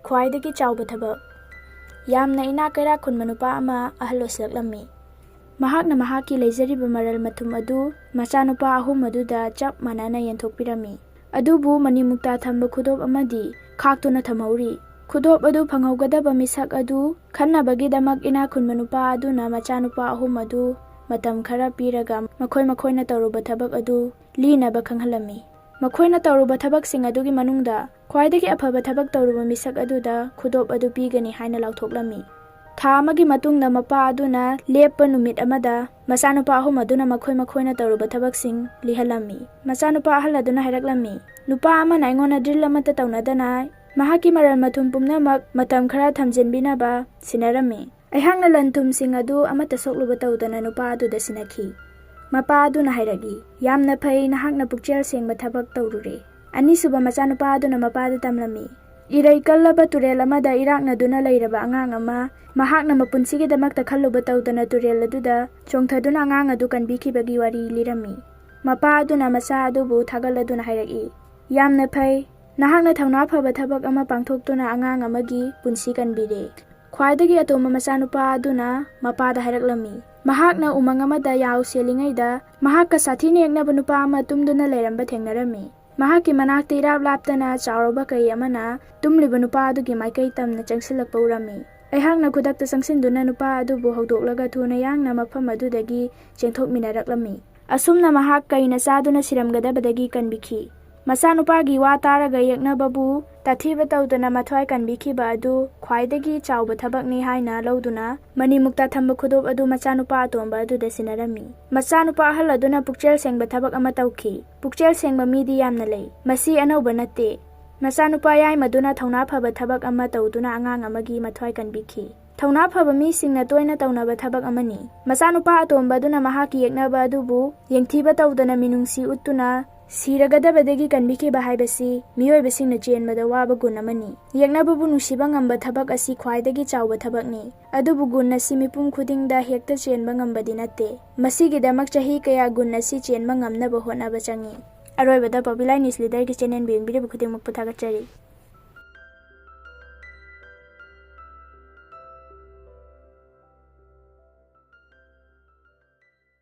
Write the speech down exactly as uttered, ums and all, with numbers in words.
ꯈ꯭ꯋꯥꯏꯗꯒꯤ ꯆꯥꯎꯕ ꯊꯕꯛ꯫ ꯌꯥꯝꯅ ꯏꯅꯥꯛ ꯀꯩꯔꯥꯛ ꯈꯨꯟꯕ ꯅꯨꯄꯥ ꯑꯃ ꯑꯍꯜ ꯑꯣꯏꯁꯤꯜꯂꯛꯂꯝꯃꯤ꯫ ꯃꯍꯥꯛꯅ ꯃꯍꯥꯛꯀꯤ ꯂꯩꯖꯔꯤꯕ ꯃꯔꯜ ꯃꯊꯨꯝ ꯑꯗꯨ ꯃꯆꯥꯅꯨꯄꯥ ꯑꯍꯨꯝ ꯑꯗꯨꯗ ꯆꯞ ꯃꯥꯟꯅꯅ ꯌꯦꯟꯊꯣꯛꯄꯤꯔꯝꯃꯤ꯫ ꯑꯗꯨꯕꯨ ꯃꯅꯤꯃꯨꯛꯇꯥ ꯊꯝꯕ ꯈꯨꯗꯣꯞ ꯑꯃꯗꯤ ꯈꯥꯛꯇꯨꯅ ꯊꯝꯍꯧꯔꯤ꯫ ꯈꯨꯗꯣꯞ ꯑꯗꯨ ꯐꯪꯍꯧꯒꯗꯕ ꯃꯤꯁꯛ ꯑꯗꯨ ꯈꯟꯅꯕꯒꯤꯗꯃꯛ ꯏꯅꯥꯛ ꯈꯨꯟꯕ ꯅꯨꯄꯥ ꯑꯗꯨꯅ ꯃꯆꯥꯅꯨꯄꯥ ꯑꯍꯨꯝ ꯑꯗꯨ ꯃꯇꯝ ꯈꯔ ꯄꯤꯔꯒ ꯃꯈꯣꯏ ꯃꯈꯣꯏꯅ ꯇꯧꯔꯨꯕ ꯊꯕꯛ ꯑꯗꯨ ꯂꯤꯅꯕ ꯈꯪꯍꯜꯂꯝꯃꯤ꯫ ꯃꯈꯣꯏꯅ ꯇꯧꯔꯨꯕ ꯊꯕꯛꯁꯤꯡ ꯑꯗꯨꯒꯤ ꯃꯅꯨꯡꯗ ꯈ꯭ꯋꯥꯏꯗꯒꯤ ꯑꯐꯕ ꯊꯕꯛ ꯇꯧꯔꯨꯕ ꯃꯤꯁꯛ ꯑꯗꯨꯗ ꯈꯨꯗꯣꯞ ꯑꯗꯨ ꯄꯤꯒꯅꯤ ꯍꯥꯏꯅ ꯂꯥꯎꯊꯣꯛꯂꯝꯃꯤ꯫ ꯊꯥ ꯑꯃꯒꯤ ꯃꯇꯨꯡꯗ ꯃꯄꯥ ꯑꯗꯨꯅ ꯂꯦꯞꯄ ꯅꯨꯃꯤꯠ ꯑꯃꯗ ꯃꯆꯥꯅꯨꯄꯥ ꯑꯍꯨꯝ ꯑꯗꯨꯅ ꯃꯈꯣꯏ ꯃꯈꯣꯏꯅ ꯇꯧꯔꯨꯕ ꯊꯕꯛꯁꯤꯡ ꯂꯤꯍꯜꯂꯝꯃꯤ꯫ ꯃꯆꯥꯅꯨꯄꯥ ꯑꯍꯜ ꯑꯗꯨꯅ ꯍꯥꯏꯔꯛꯂꯝꯃꯤ, "ꯅꯨꯄꯥ ꯑꯃꯅ ꯑꯩꯉꯣꯟꯗ ꯗ꯭ꯔꯤꯜ ꯑꯃꯠꯇ ꯇꯧꯅꯗꯅ ꯃꯍꯥꯛꯀꯤ ꯃꯔꯜ ꯃꯊꯨꯝ ꯄꯨꯝꯅꯃꯛ ꯃꯇꯝ ꯈꯔ ꯊꯝꯖꯤꯟꯕꯤꯅꯕ ꯁꯤꯟꯅꯔꯝꯃꯤ꯫ ꯑꯩꯍꯥꯛꯅ ꯂꯟ ꯊꯨꯝꯁꯤꯡ ꯑꯗꯨ ꯑꯃꯠꯇ ꯁꯣꯛꯂꯨꯕ ꯇꯧꯗꯅ ꯅꯨꯄꯥ ꯑꯗꯨꯗ ꯁꯤꯟꯅꯈꯤ꯫" ꯃꯄꯥ ꯑꯗꯨꯅ ꯍꯥꯏꯔꯛꯏ, "ꯌꯥꯝꯅ ꯐꯩ, ꯅꯍꯥꯛꯅ ꯄꯨꯛꯆꯦꯜ ꯁꯦꯡꯕ ꯊꯕꯛ ꯇꯧꯔꯨꯔꯦ꯫" ꯑꯅꯤꯁꯨꯕ ꯃꯆꯥꯅꯨꯄꯥ ꯑꯗꯨꯅ ꯃꯄꯥꯗ ꯇꯝꯂꯝꯃꯤ, "ꯏꯔꯩ ꯀꯜꯂꯕ ꯇꯨꯔꯦꯜ ꯑꯃꯗ ꯏꯔꯥꯛꯅꯗꯨꯅ ꯂꯩꯔꯕ ꯑꯉꯥꯡ ꯑꯃ ꯃꯍꯥꯛꯅ ꯃꯄꯨꯟꯁꯤꯒꯤꯗꯃꯛꯇ ꯈꯜꯂꯨꯕ ꯇꯧꯗꯅ ꯇꯨꯔꯦꯜ ꯑꯗꯨꯗ ꯆꯣꯡꯊꯗꯨꯅ ꯑꯉꯥꯡ ꯑꯗꯨ ꯀꯟꯕꯤꯈꯤꯕꯒꯤ ꯋꯥꯔꯤ ꯂꯤꯔꯝꯃꯤ꯫" ꯃꯄꯥ ꯑꯗꯨꯅ ꯃꯆꯥ ꯑꯗꯨꯕꯨ ꯊꯥꯒꯠꯂꯗꯨꯅ ꯍꯥꯏꯔꯛꯏ, "ꯌꯥꯝꯅ ꯐꯩ, ꯅꯍꯥꯛꯅ ꯊꯧꯅꯥ ꯐꯕ ꯊꯕꯛ ꯑꯃ ꯄꯥꯡꯊꯣꯛꯇꯨꯅ ꯑꯉꯥꯡ ꯑꯃꯒꯤ ꯄꯨꯟꯁꯤ ꯀꯟꯕꯤꯔꯦ꯫" ꯈ꯭ꯋꯥꯏꯗꯒꯤ ꯑꯇꯣꯝꯕ ꯃꯆꯥꯅꯨꯄꯥ ꯑꯗꯨꯅ ꯃꯄꯥꯗ ꯍꯥꯏꯔꯛꯂꯝꯃꯤ, ꯃꯍꯥꯛꯅ ꯎꯃꯪ ꯑꯃꯗ ꯌꯥꯍꯧ ꯁꯦꯜꯂꯤꯉꯩꯗ ꯃꯍꯥꯛꯀ ꯁꯥꯊꯤꯅ ꯌꯦꯛꯅꯕ ꯅꯨꯄꯥ ꯑꯃ ꯇꯨꯝꯗꯨꯅ ꯂꯩꯔꯝꯕ ꯊꯦꯡꯅꯔꯝꯃꯤ꯫ ꯃꯍꯥꯛꯀꯤ ꯃꯅꯥꯛꯇ ꯏꯔꯥꯞ ꯂꯥꯞꯇꯅ ꯆꯥꯎꯔꯕ ꯀꯩ ꯑꯃꯅ ꯇꯨꯝꯂꯤꯕ ꯅꯨꯄꯥ ꯑꯗꯨꯒꯤ ꯃꯥꯏꯀꯩ ꯇꯝꯅ ꯆꯪꯁꯤꯜꯂꯛꯄ ꯎꯔꯝꯃꯤ꯫ ꯑꯩꯍꯥꯛꯅ ꯈꯨꯗꯛꯇ ꯆꯪꯁꯤꯟꯗꯨꯅ ꯅꯨꯄꯥ ꯑꯗꯨꯕꯨ ꯍꯧꯗꯣꯛꯂꯒ ꯊꯨꯅ ꯌꯥꯡꯅ ꯃꯐꯝ ꯑꯗꯨꯗꯒꯤ ꯆꯦꯟꯊꯣꯛꯃꯤꯟꯅꯔꯛꯂꯝꯃꯤ꯫ ꯑꯁꯨꯝꯅ ꯃꯍꯥꯛ ꯀꯩꯅ ꯆꯥꯗꯨꯅ ꯁꯤꯔꯝꯒꯗꯕꯗꯒꯤ ꯀꯟꯕꯤꯈꯤ꯫ ꯃꯆꯥꯅꯨꯄꯥꯒꯤ ꯋꯥ ꯇꯥꯔꯒ ꯌꯦꯛꯅꯕꯕꯨ ꯇꯥꯊꯤꯕ ꯇꯧꯗꯅ ꯃꯊ꯭ꯋꯥꯏ ꯀꯟꯕꯤꯈꯤꯕ ꯑꯗꯨ ꯈ꯭ꯋꯥꯏꯗꯒꯤ ꯆꯥꯎꯕ ꯊꯕꯛꯅꯤ ꯍꯥꯏꯅ ꯂꯧꯗꯨꯅ ꯃꯅꯤꯃꯨꯛꯇ ꯊꯝꯕ ꯈꯨꯗꯣꯞ ꯑꯗꯨ ꯃꯆꯥꯅꯨꯄꯥ ꯑꯇꯣꯝꯕ ꯑꯗꯨꯗ ꯁꯤꯟꯅꯔꯝꯃꯤ꯫ ꯃꯆꯥꯅꯨꯄꯥ ꯑꯍꯜ ꯑꯗꯨꯅ ꯄꯨꯛꯆꯦꯜ ꯁꯦꯡꯕ ꯊꯕꯛ ꯑꯃ ꯇꯧꯈꯤ꯫ ꯄꯨꯛꯆꯦꯜ ꯁꯦꯡꯕ ꯃꯤꯗꯤ ꯌꯥꯝꯅ ꯂꯩ꯫ ꯃꯁꯤ ꯑꯅꯧꯕ ꯅꯠꯇꯦ꯫ ꯃꯆꯥꯅꯨꯄꯥ ꯌꯥꯏꯃꯗꯨꯅ ꯊꯧꯅꯥ ꯐꯕ ꯊꯕꯛ ꯑꯃ ꯇꯧꯗꯨꯅ ꯑꯉꯥꯡ ꯑꯃꯒꯤ ꯃꯊ꯭ꯋꯥꯏ ꯀꯟꯕꯤꯈꯤ꯫ ꯊꯧꯅꯥ ꯐꯕ ꯃꯤꯁꯤꯡꯅ ꯇꯣꯏꯅ ꯇꯧꯅꯕ ꯊꯕꯛ ꯑꯃꯅꯤ꯫ ꯃꯆꯥꯅꯨꯄꯥ ꯑꯇꯣꯝꯕ ꯑꯗꯨꯅ ꯃꯍꯥꯛꯀꯤ ꯌꯦꯛꯅꯕ ꯑꯗꯨꯕꯨ ꯌꯦꯡꯊꯤꯕ ꯇꯧꯗꯅ ꯃꯤꯅꯨꯡꯁꯤ ꯎꯠꯇꯨꯅ ꯁꯤꯔꯒꯗꯕꯗꯒꯤ ꯀꯟꯕꯤꯈꯤꯕ ꯍꯥꯏꯕꯁꯤ ꯃꯤꯑꯣꯏꯕꯁꯤꯡꯅ ꯆꯦꯟꯕꯗ ꯋꯥꯕ ꯒꯨꯟ ꯑꯃꯅꯤ꯫ ꯌꯦꯛꯅꯕꯕꯨ ꯅꯨꯡꯁꯤꯕ ꯉꯝꯕ ꯊꯕꯛ ꯑꯁꯤ ꯈ꯭ꯋꯥꯏꯗꯒꯤ ꯆꯥꯎꯕ ꯊꯕꯛꯅꯤ꯫ ꯑꯗꯨꯕꯨ ꯒꯨꯟ ꯑꯁꯤ ꯃꯤꯄꯨꯝ ꯈꯨꯗꯤꯡꯗ ꯍꯦꯛꯇ ꯆꯦꯟꯕ ꯉꯝꯕꯗꯤ ꯅꯠꯇꯦ꯫ ꯃꯁꯤꯒꯤꯗꯃꯛ ꯆꯍꯤ ꯀꯌꯥ ꯒꯨꯟ ꯑꯁꯤ ꯆꯦꯟꯕ ꯉꯝꯅꯕ ꯍꯣꯠꯅꯕ ꯆꯪꯏ꯫ ꯑꯔꯣꯏꯕꯗ ꯄꯣꯄꯤꯂꯥꯏ ꯅ꯭ꯌꯨꯁ ꯂꯤꯗꯔꯒꯤ ꯆꯦꯅꯦꯜꯕꯨ ꯌꯦꯡꯕꯤꯔꯤꯕ ꯈꯨꯗꯤꯡꯃꯛꯄꯨ ꯊꯥꯒꯠꯆꯔꯤ꯫